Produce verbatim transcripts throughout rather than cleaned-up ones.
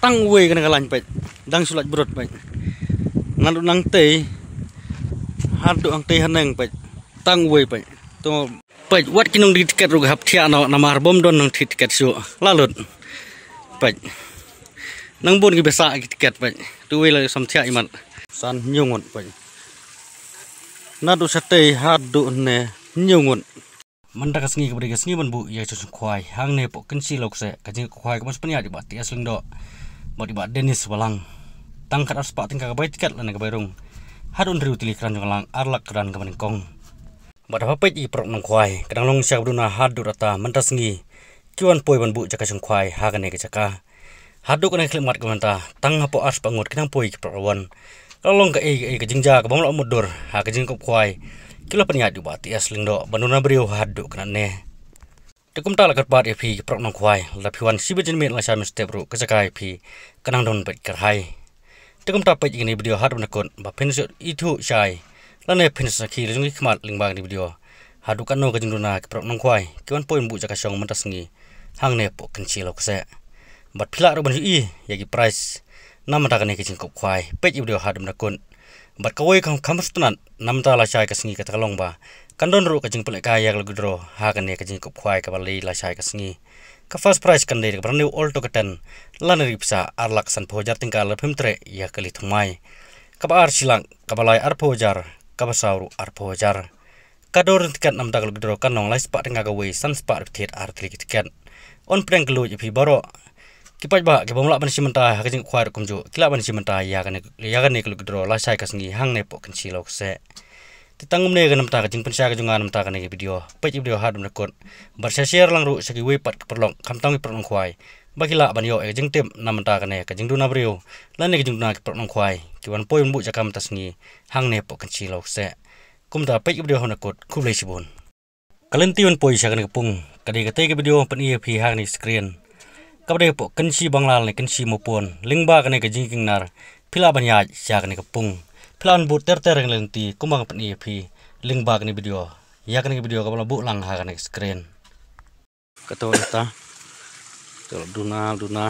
tang uwei kane ka lain peit. Dang shu lait brot peit. Naduh nangtei haduh hangtei haneng peit. Tang uwei peit. To peit, wat ki nongdie tiket ruh ki hap thiah noh namar bym don nongdie tiket shuh. La lut. Peit. Nang bun ki ba sah ki tiket peit. Tu uwei la sam thiah imat. San hynñiew ngut peit. Naduh shatei haduh ne hynñiew ngut. Mynta ka sngi kaba dei ka sngi ban buh ïa ka shongkhwai hangne hapoh Kynshi Lawkseh, ka jingkop khwai kaba spah ïa i Bah T S Lyngdoh bad i Bah Dennis Balang. Tang khatar spah tyngka ka bai tiket lane ka bai rung. Haduh hynriew tylli kren jong ka lang ar lak kren kaba nyngkong. Bad haba peit ïa ki paralok nongkhwai ka dang long sha kaba duna haduh rta mynta sngi. Ki wan poi ban buh jaka shongkhwai ha kane ka jaka. Haduh kane ka khyllipmat ka mynta tang hapoh ar spah ngut ki nang poi ki paralok wan. Ka long kaei kaei ka jingjia kaba ym lah mutdur ha ka jingkop khwai. Ki la pynïaid ïa u Bah T S Lyngdoh ban duna briew haduh kane. Te kumta la kyrpad ïa phi ki paralok nongkhwai, lada phi wan shibit janmiet lashai mynstep ruh ka jaka ïa phi ka nang don beit kyrhai. Te kumta peit ïa kane ka video haduh ban da kut ba phin sa ithuh shai lane phin sa sakhi la jong ki khmat lyngba kane ka video. Haduh katno ka jingduna ki paralok nongkhwai ki wan poi ban buh jaka shong mynta sngi hangne hapoh Kynshi Lawkseh. Bad phi lah ruh ban ïohi ïa ki prize na mynta kane ka jingkop khwai. Peit ïa video haduh ban da kut. Bad kawei kam, kam sngewtynnat na mynta lashai ka sngi kata ka long ba kan don ruh ka jingpynlehkai ïa ka lucky draw ha kane ka jingkop khwai kaba lei lashai ka sngi. Ka first prize kan dei ka brand new Alto ka ten lane ri pisa ar lak sanphew hajar tyngka lada phim treh ïa ka kali thymmai. Kaba ar shi lak, kaba lai arphew hajar, kaba saw ruh arphew hajar. Ka dor jong ka tiket na mynta ka lucky draw kan long lai spah tyngka kawei, san spah arphew thied ar tylli ki tiket. Yn pdiang kylluid ïa phi baroh ki paidbah ki bym lah ban shim bynta ha ka jingkop khwai ruh kumjuh ki lah ban shim bynta ïa kane, ïa kane ka lucky draw lashai ka sngi hangne hapoh Kynshi Lawkseh. Te tang kumne ka na mynta ka jingpynshai ka jong nga na mynta kane ka video. Peit ïa video haduh ban da kut bad share lang ruh sha kiwei pat ki paralok khamtam ki paralok nongkhwai ba ki lah ban ïoh ïa ka jingtip na mynta kane ka jingduna briew lane ka jingduna ki paralok nongkhwai ki wan poi ban buh jaka mynta sngi hangne hapoh Kynshi Lawkseh. Kumta peit ïa video haduh ban da kut. Khublei shibun. Ka lynti ban poi sha kane ka pung ka dei katei ka video pyni ïa phi ha kane ka screen. Kaba dei hapoh Kynshi Bangla ne Kynshi Mawpon lyngba kane ka jingkiengnar. Phi lah ban ïaid sha kane ka pung, phi lah ban bud ter ter ïa kane ka lynti kumba nga pyni ïa phi lyngba kane ka video. Ïa kane ka video kaba la buh lang ha kane ka screen. Kato ita. Kato duna duna.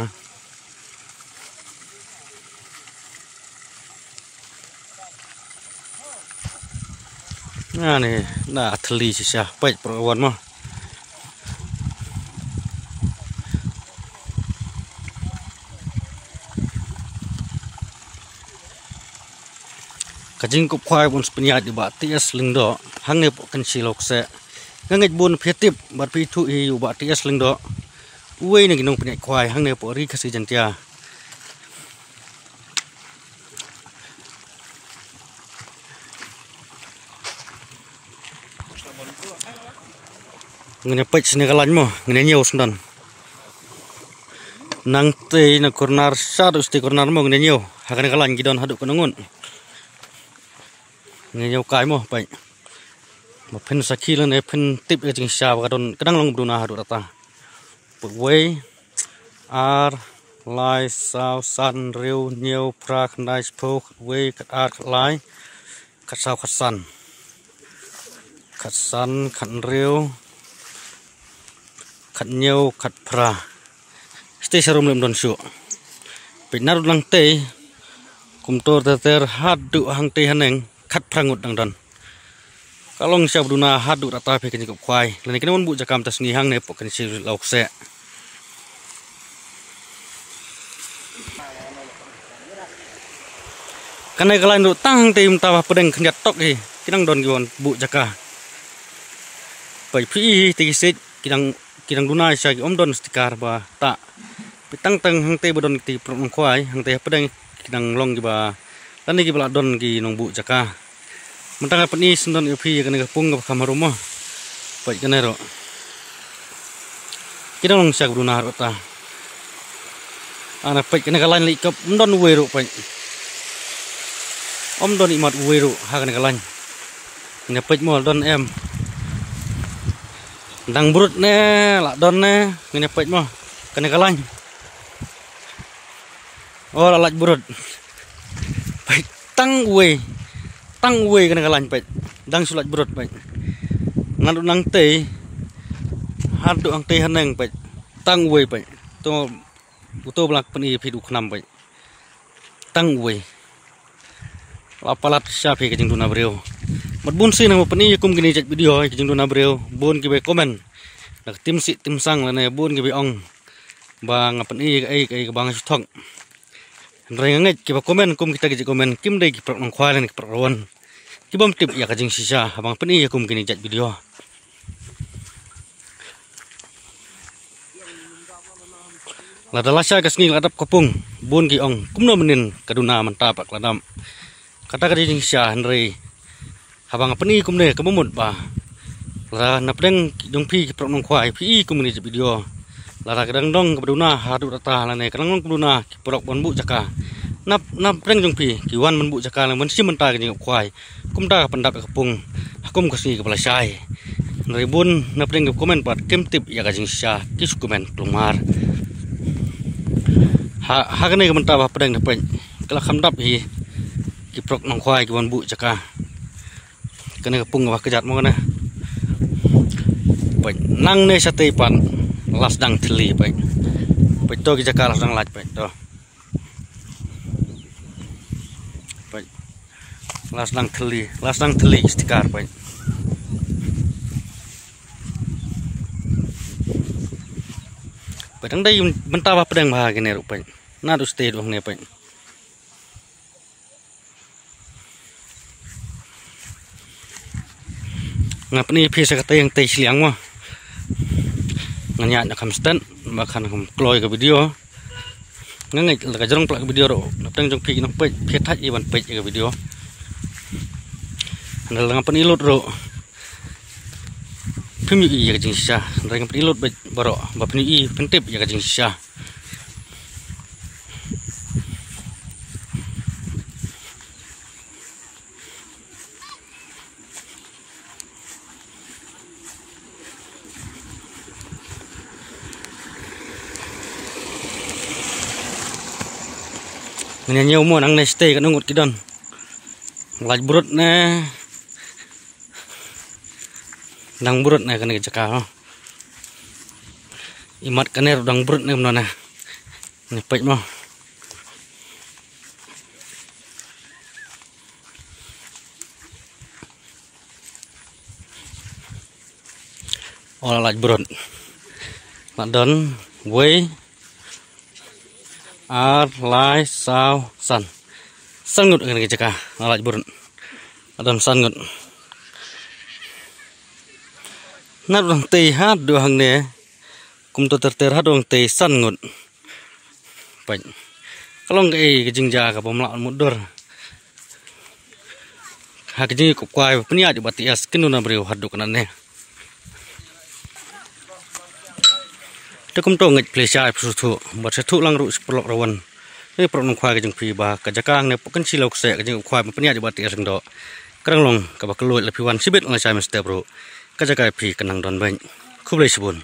Nani na thli shisha peit pro wan mo. Ka jingkop khwai bun spynïaid ïa u Bah T S Lyngdoh hangne hapoh Kynshi Lawkseh. Nga ngeit bun phi tip bad phi ithuh hi ïa u Bah T S Lyngdoh, uwei na ki nongpynïaid khwai hangne hapoh Ri Khasi Jaiñtia. Ngin ïa peit shane ka lain mo, ngin ïa ñiew sngewdon. Nangtei na corner, shaduh shatei corner mo, ngin ïa ñiew. Ha kane ka lain ki don haduh katno ngut. Ngin ïa ñiew kai mo, peit. Ba phin sakhi lane phin tip ïa ka jingshisha ba ka don, ka dang long ba duna haduh rta. Peit wei, ar, lai, saw, san, hynriew, hynñiew, phra, khyndai, shiphew, khatwei, khatar, khatlai, khatsaw, khatsan, khatsan, khathynriew, khathynñiew, khatphra. Shatei sharum lem don shuh. Peit naduh nangtei kumto ter ter haduh hangtei haneng khatphra ngut dang don. Ka long sha ba duna haduh rta phi ka jingkop khwai. Lane kine wan buh jaka mynta sngi hangne hapoh Kynshi Lawkseh. Kane ka lain ruh tang hangtei mynta ba pdeng khyndiat tok hi. Ki dang don ki wan buh jaka. Peit phi hi te ki siej ki dang, ki dang duna sha ki ym don sticker ba ta. Peit tang tang hangtei ba don ki paralok nongkhwai, hangtei hapdeng ki dang long kiba, lane kiba la don ki nongbuh jaka. Mynta nga pyni sngewdon ïa phi ïa kane ka pung kaba kham harum mo. Peit kane ruh. Ki dang long sha kaba duna ruh ta. Ana peit kane ka lain lei kop ym don uwei ruh peit. Ym don imat uwei ruh ha kane ka lain. Ngin ïa peit mo don em. Dang brut ne la don ne, ngin ïa peit mo. Kane ka lain. Oh, la lait brut. Peit tang uwei. Tang uwei kane ka lain peit. Dang shu lait brut peit. Naduh nangtei haduh hangtei haneng peit. Tang uwei peit. To Uto ba la pyni phi u khnam beit. Tang uwei. La palat sha phi ka jingduna briew. Bad bun sien nang ba pyni ïa kum kine jait video ïa ka jingduna briew. Bun kiba comment. Da ka tim sih tim sang lane bun kiba ong ba nga pyni ïa kaei kaei kaba nga shu thok. Hynrei nga ngeit kiba comment kum kita ki jait comment kim dei ki paralok nongkhwai lane ki paralok rawan. Kibym tip ïa ka jingshisha haba nga pyni ïa kum kine jait video. Lada lashai ka sngi la dap ka pung, bun ki ong kumno mynnin ka duna mynta pat ka la dap. Kata ka dei jingshisha, hynrei haba nga pyni kumne kaba mut ba lada na pdeng jong phi ki paralok nongkhwai phi i kumne jait video. Lada ka dang dong kaba duna haduh katta lane ka dang dong kaba duna ki paralok ban buh jaka. Na pdeng jong phi ki wan ban buh jaka lane ban shim bynta ka jingïap khwai. Kumta ka pyndap ïa ka pung ha kum ka sngi kaba lashai. Hynrei bun na pdeng ki comment pat kim tip ïa ka jingshisha, ki shu comment kulmar. Ha, ha kane ka bynta ba pdeng da peit ka la kham dap hi ki paralok nongkhwai ki wan buh jaka. Kane ka pung ba kjat mo kane. Peit nangne shatei pat la sdang thylli peit. Peit to ki jaka la sdang lait peit to. Peit. La sdang thylli, la sdang thylli ki sticker peit. Peit dang dei bynta ba pdeng ba kine ruh peit. Naduh shatei ruh hangne peit. Nga pyni phi sa katei hangtei shiliang mo. Nga ñiah na kham stet ba kan kham kloi ka video. Nga ngeit la ka jrong pla ka video ruh na pdeng jong phi ki nongpeit phi thait ïa ban peit ïa ka video. Hynrei la nga pyni lut ruh phim ïohi ïa ka jingshisha. Hynrei nga pyni lut beit baroh ba phin ïohi phin tip ïa ka jingshisha. Ngin ïa ñiew mo nangne shatei katno ngut ki don. Lait brut ne. Dang brut ne kane ka jaka ho. Imat kane ruh dang brut ne kumno ne. Ne peit mo. O la lait brut. La don wei ar lai saw san. San ngut kane ka jaka la lait brut. La don san ngut. Naduh hangtei haduh hangne. Kumto ter ter haduh hangtei san ngut. Peit. Ka long kaei ka jingjia kaba ym lah mutdur. Ha ka jingïakob kwai ba pynïaid ïa u Bah T S kin duna briew haduh kane. Te kumto ngeit phi lashai phi sngewthuh bad sngewthuh lang ruh shi paralok rawan. Ïa paralok nongkhwai ka jong phi ba ka jaka hangne Pukynshi Lawkseh ka jingïakob kwai ba pynïaid ïa u Bah T S Lyngdoh. Ka dang long kaba kylluid la phi wan shibit lashai mynstep ruh. Ka jaka ïa phi ka nang don beit. Khublei shibun.